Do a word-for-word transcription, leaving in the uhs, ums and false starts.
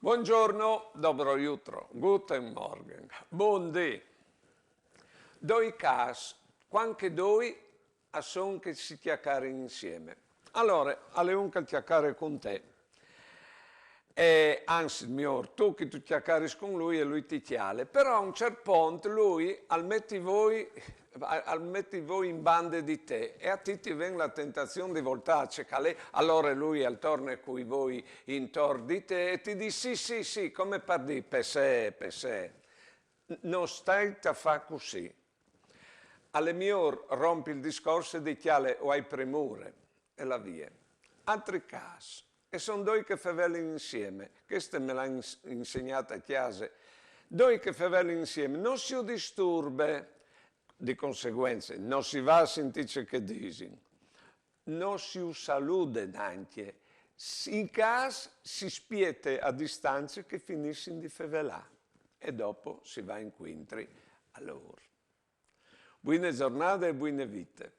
Buongiorno, dobro jutro, guten Morgen, bundì. Doi câs, cuant che doi a son che si cjacarin insiemi. Alore, al è un che al cjacare cun te. E anzit, miôr tu che tu cjacaris cun lui e lui ti cjale. Però a un ciert pont lui al met i voi, al met i voi in bande di te e a ti ti ven la tentazion di voltâ a cecâ li. Alore lui al torne cui voi intor di te e ti dîs: sì, sì, sì, come par dî, pessee, pessee. No stait a fâ cussì. Al è miôr rompi il discors e dî: cjale, o ai premure, e là vie. Altri câs, e son doi che fevelin insiemi, cheste me la àn ins-, insegnade a cjase, doi che fevelin insiemi, no si ju disturbe, di conseguence no si va a sintî ce che a disin, no si ju salude nancje, in câs si spiete a distance che a finissin di fevelâ e dopo si va incuintri a lôr. Buine zornade e buine vite.